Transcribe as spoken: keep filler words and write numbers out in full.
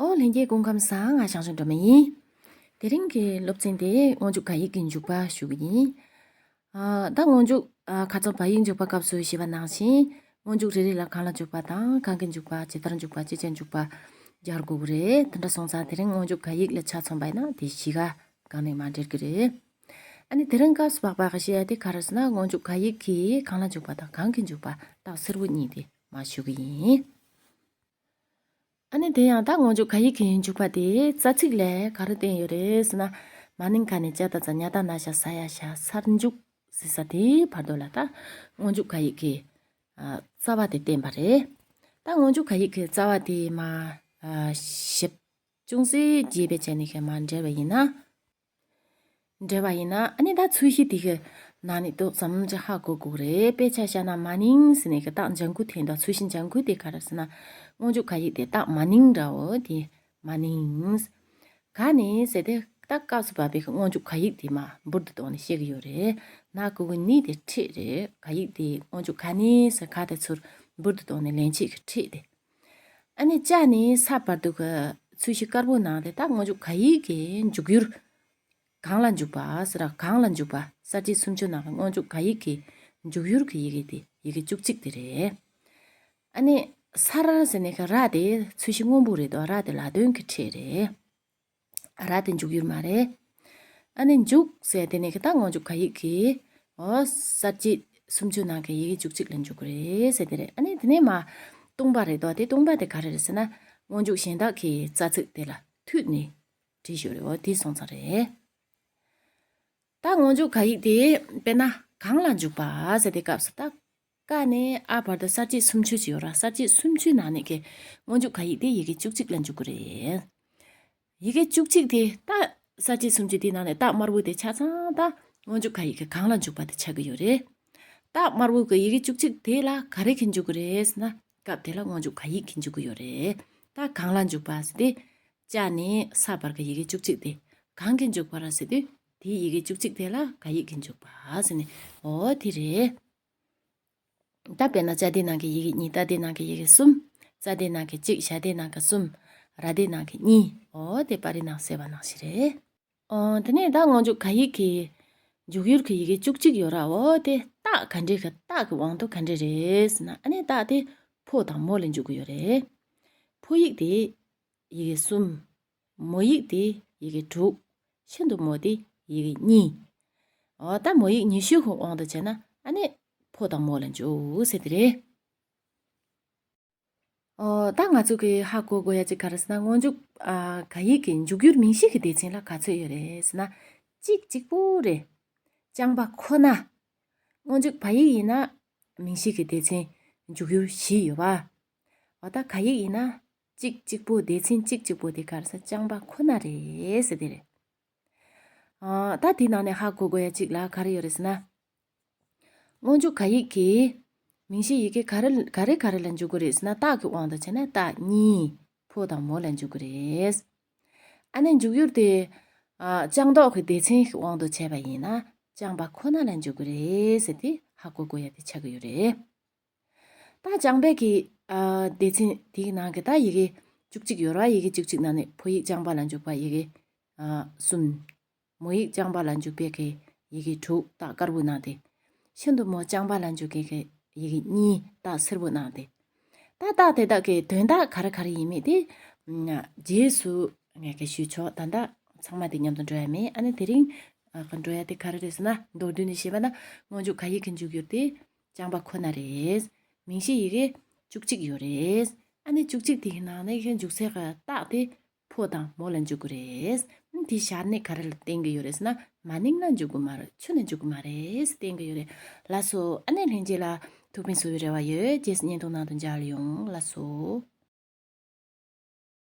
ཨོ་ལྷན་རྒྱས་སྐུ་ཁམས་བཟང་། ང་ཞང་ཞུང་སྒྲོལ་མ་ཡིན། དེ་རིང་གི་སློབ་ཚན་དེ་སྔོན་འཇུག་ག་ཡིག་གི་འཇུག་པ་ཞུ་གི་ཡིན། ཨ་ད་སྔོན་འཇུག་ཨ་ཁ་སང་བ་ཡིག་འཇུག་པ་སྐབས་སུ་ཞུས་པ་ནང་བཞིན་སྔོན་འཇུག་རེ་རེ་ལ་གང་ལ་འཇུག་པ་དང་གང་གི་འཇུག་པ། ཇི་ལྟར་འཇུག་པ། ཅི་བྱས་འཇུག་པ་སྦྱར་དགོས་ཀྱི་རེད། དེ་འདྲ་སོང་ཙང་དེ་རིང་སྔོན་འཇུག་ག་ཡིག་ལ་ཆ་མཚོན་པ་ཡིན་ན་དེ་གཞིས་ཀ་གང་ནས་མ་འབྲེལ་གྱི་རེད། ཨ་ནི་དེ་རིང་སྐབས་སུ་བབ་པ་ག་ཞུ་ཡ་དེ་ག་རེ་ཟེར་ན་སྔོན་འཇུག་ག་ཡིག་གི་གང་ལ་འཇུག་པ་དང་གང་གི་འཇུག་པ་རྟགས་གསལ་པོ་གཉིས་དེ་མ་ཞུ་གི་ཡིན། ཨ་ནི་དེ་ཡང་ད་སྔོན་འཇུག་ག་ཡིག་གི་འཇུག་པ་དེ་རྩ་ཚིག་ལས་ག་རེ་བསྟན་ཡོད་རེད་ཟེར་ན། མ་ནིང་ག་ནས་ཅ་ད་ཙ་ཉ་ད་ན་ཞ་ས་ཡ་ཞ་སར་འཇུག་ཟེར་ས་དེའི་བར་དུ་ལ་ད་སྔོན་འཇུག་ག་ཡིག་གི་ཨ་རྩ་བ་དེ་བསྟན་པ་རེད། ད་སྔོན་འཇུག་ག་ཡིག་གི་རྩ་བ་དེ་མ་ཨ་ཞིབ་ཅུང་ཟད་རྒྱས་པའི་ཆ་ནས་ག་མ་འགྲེལ་བ་ཡིན་ན། འགྲེལ་བ་ཡིན་ན་ཨ་ནི་ད་ཚུལ་གཞི་དེ་གི་ནང་ནས་ཏོག་ཙམ་ཅིག་ཧ་གོ་དགོས་རེད། དཔེ་ཆ་བཞག་ན་མ་ནིང་ཟེར་ནས་གི་རྟགས་ལྗང་ཁུ་དེ་འདྲ། ཚུལ་གཞི་ལྗང་ཁུ་དེ་ག་རེ་ཟེར་ན་སྔོན་འཇུག་ག་ཡིག་དེ་རྟགས་མ་ནིང་འདྲ་བོ་དེ་མ་ནིང་། ག་ནས་ཟེར་དེ་ད་སྐབས་སུ་བབ་པའི་གི་སྔོན་འཇུག་ག་ཡིག་དེ་མ་འབུར་དུ་བཏང་ནས་བཤད་གི་ཡོད་རེད། ན་གི་གུ་ནི་དེ་ཁྲིད་རེད། ག་ཡིག་དེ་སྔོན་འཇུག་ག་ནས་ཟེར་ག་དེ་ཚུར་འབུར་དུ་བཏང་ནས་ལན་ཆིག་གི་ཁྲིད་དེ། ཨ་ནི་ཅ་ནས་ས་བར་དུ་གི་ཚུལ་གཞི་དཀར་པོ་ནང་དེ་ད་སྔོན་འཇུག་ག་ཡིག་གི་འཇུག་ཡུལ། གང་ལ་འཇུག་པ་ཟེར་ར། གང་ལ་འཇུག་པ། གསལ་བྱེད་སུམ་ཅུ་ནང་གི་སྔོན་འཇུག་ག་ཡིག་གི་འཇུག་ཡུལ་གྱི་ཡི་གེ་དེ་ཡི་གེ་བཅུ་གཅིག་དེ་རེད། ཨ་ནི་སར་ཟེར་ནས་གི་ར་དེ་ཚུལ་གཞི་སྔོན་པོ་རེད་དོ། ར་དེ་ལ་དོན་གྱི་ཕྲད་རེད། ར་དེ་འཇུག་ཡུལ་མ་རེད། ཨ་ནི་འཇུག་ཟེར་དེ་ནས་གི་ད་སྔོན་འཇུག་ག་ཡིག་གི་ཨོ་གསལ་བྱེད་སུམ་ཅུ་ནང་གི་ཡི་གེ་བཅུ་གཅིག་ལ་འཇུག་གི་རེད་ཟེར་དེ་རེད། ཨ་ནི་དེ་ནས་མ་སྟོང་པ་རེད་དོ། དེ་སྟོང་པ་དེ་ག་རེ་རེད་ཟེར་ན་སྔོན་འཇུག་གཞན་དག་གི་རྩ་ཚིག་དེ་ལ་མཐུད་ནས། བྲིས་ཞོར་རེ་འོ་དེ་སོང་ཙང་རེད། ད་སྔོན་འཇུག་ག་ཡིག་དེ་དཔེར་ན་གང་ལ་འཇུག་པ་ཟེར་དེ་སྐབས་སུ་ད་ཀ་ནས་ཨ་བར་དུ་གསལ་བྱེད་སུམ་ཅུ་ཅིག་ཡོད་ར། གསལ་བྱེད་སུམ་ཅུའི་ནང་ནས་ཀྱི་སྔོན་འཇུག་ག་ཡིག་དེ་ཡི་གེ་བཅུ་གཅིག་ལ་འཇུག་གི་རེད། ཡི་གེ་བཅུ་གཅིག་དེ་ད་གསལ་བྱེད་སུམ་ཅུ་དེའི་ནང་ནས་རྟགས་དམར་པོ་དེ་ཆ་ཚང་ད་སྔོན་འཇུག་ག་ཡིག་གི་གང་ལ་འཇུག་པ་དེ་ཆགས་ཀྱི་ཡོད་རེད། རྟགས་དམར་པོ་གི་ཡི་གེ་བཅུ་གཅིག་དེ་ལ་ག་རེ་གི་འཇུག་གི་རེད་ཟེར་ན་སྐབས་དེ་ལ་སྔོན་འཇུག་ག་ཡིག་གི་འཇུག་གི་ཡོད་རེད། ད་གང་ལ་འཇུག་པ་ཟེར་དེ། ཅ་ནས་ས་བར་གྱི་ཡི་གེ་བཅུ་གཅིག་དེ་གང་གི་འཇུག་པ་ར་ཟེར་དུས་དེའི་ཡི་གེ་བཅུ་གཅིག་དེ་ལ་ག་ཡིག་གི་འཇུག་པ་ཟེར་ནས་འོ་དེ་རེད། ད་དཔེར་ན་ཅ་དེ་ནང་གི་ཡི་གེ་གཉིས། ཏ་དེ་ནང་གི་ཡི་གེ་གསུམ། ཙ་དེ་ནང་གི་གཅིག་ཞ་དེ་ནང་གི་གསུམ། ར་དེ་ནང་གི་གཉིས། འོ་དེ་པར་རིས་ནང་གསལ་བ་ནང་བཞིན་རེད། ཨོ་དེ་ནས་ད་སྔོན་འཇུག་ག་ཡིག་གི་འཇུག་ཡུལ་གྱི་ཡི་གེ་བཅུ་གཅིག་ཡོད་ར། འོ་དེ་རྟགས་ག་འདྲས་གི་རྟགས་ཀྱི་དབང་དུ་ག་འདྲས་རེད་ཟེར་ན་ཨ་ནི་རྟགས་དེ་ཕོ་དང་མོ་ལ་འཇུག་གི་ཡོད་རེད། ཕོ་ཡིག་དེ་ཡི་གེ་གསུམ། མོ་ཡིག་དེ་ཡི་གེ་དྲུག་ཤིན་ཏུ་མོ་དེ་ཡི་གེ་གཉིས། འོ་ད་མོ་ཡིག་ཉི་ཤུ་གི་དབང་དུ་བྱས་ན་ཨ་ནི་ཕོ་དང་མོ་ལ་འཇུག་ཟེར་དེ་རེད། འོ་ད་ང་ཚོ་གི་ཧ་གོ་དགོས་ཡ་གཅིག་ག་རེ་ཟེར་ན་སྔོན་འཇུག་ཨ་ག་ཡིག་གི་འཇུག་ཡུལ་མིང་གཞི་གི་སྡེ་ཚན་ལ་ག་ཚོད་ཡོད་རེད་ཟེར་ན་གཅིག་གཅིག་པོ་རེད། རྐྱང་པ་ཁོ་ན། སྔོན་འཇུག་བ་ཡིག་ཡིན་ན་མིང་གཞི་གི་སྡེ་ཚན་འཇུག་ཡུལ་བཞི་ཡོད་པ། འོ་ད་ག་ཡིག་ཡིན་ན་གཅིག་གཅིག་པོ་སྡེ་ཚན་གཅིག་གཅིག་པོ་དེ་ག་རེ་ཟེར་རྐྱང་པ་ཁོ་ན་རེད་ཟེར་དེ་རེད། ཨ་ད་དེའི་ནང་ནས་ཧ་གོ་དགོས་ཡ་གཅིག་ལ་ག་རེ་ཡོད་རེད་ཟེར་ན། སྔོན་འཇུག་ག་ཡིག་གི་མིང་གཞི་ཡི་གེ་ག་རེ་ག་རེ་ག་རེ་ལ་འཇུག་གི་རེད་ཟེར་ན་རྟགས་ཀྱི་དབང་དུ་བྱས་ན་རྟགས་གཉིས་ཕོ་དང་མོ་ལ་འཇུག་གི་རེད། ཨ་ནི་འཇུག་ཡུལ་དེ་ཨ་རྐྱང་ལྡོག་གི་སྡེ་ཚན་གྱི་དབང་དུ་བྱས་པ་ཡིན་ན་རྐྱང་པ་ཁོ་ན་ལ་འཇུག་གི་རེད་ཟེར་དེ་ཧ་གོ་དགོས་ཡ་དེ་ཆགས་ཀྱི་ཡོད་རེད། ད་རྐྱང་པའི་གི་ཨ་སྡེ་ཚན་དེའི་ནང་གི་ད་ཡི་གེ་བཅུ་གཅིག་ཡོད་ར། ཡི་གེ་བཅུ་གཅིག་ནང་ནས་ཕོ་ཡིག་རྐྱང་པ་ལ་འཇུག་པ་ཡི་གེ་ཨ་གསུམ། མོ་ཡིག་རྐྱང་པ་ལ་འཇུག་པའི་གི་ཡི་གེ་དྲུག་རྟགས་དཀར་པོ་གནང་སྟེ། ཤིན་ཏུ་མོ་རྐྱང་པ་ལ་འཇུག་གི་གི་ཡི་གེ་གཉིས་རྟགས་སེར་པོ་གནང་སྟེ། ད་རྟགས་དེ་དག་གི་དོན་དག་ག་རེ་ག་རེ་ཡིན་མིན་དེ་རྗེས་སུ་ངས་གི་ཞུས་ཆོག་ད་ལྟ་ཚང་མ་དེ་མཉམ་དུ་འགྲོ་ཡ་མེད། ཨ་ནི་དེ་རིང་ཨ་གི་འགྲོ་ཡ་དེ་ག་རེ་རེད་ཟེར་ན་མདོར་བསྡུས་ནས་བཤད་པ་ན་སྔོན་འཇུག་ག་ཡིག་གི་འཇུག་ཡུལ་དེ་རྐྱང་པ་ཁོ་ན་རེད། མིང་གཞི་ཡི་གེ་བཅུ་གཅིག་ཡོད་རེད། ཨ་ནི་བཅུ་གཅིག་དེའི་ནང་ནས་ཡི་གེ་འཇུག་སའི་གི་རྟགས་དེ་ཕོ་དང་མོ་ལ་འཇུག་གི་རེད། དེ་ཞར་ནས་ག་རེ་ལ་བརྟེན་གི་ཡོད་རེད་ཟེར་ན་མ་ནིང་ལ་འཇུག་གི་མ་རེད། ཆུ་ནས་འཇུག་གི་མ་རེད་བརྟེན་གི་ཡོད་རེད། ལགས་སོ། ཨ་ནི་ལྷན་རྒྱས་ལ་ཐུགས་ཕན་གསོས་པའི་རེ་བ་ཡོད། རྗེས་སུ་བརྙན་ཐུང་ནང་དུ་མཇལ་ཡོང་། ལགས་སོ།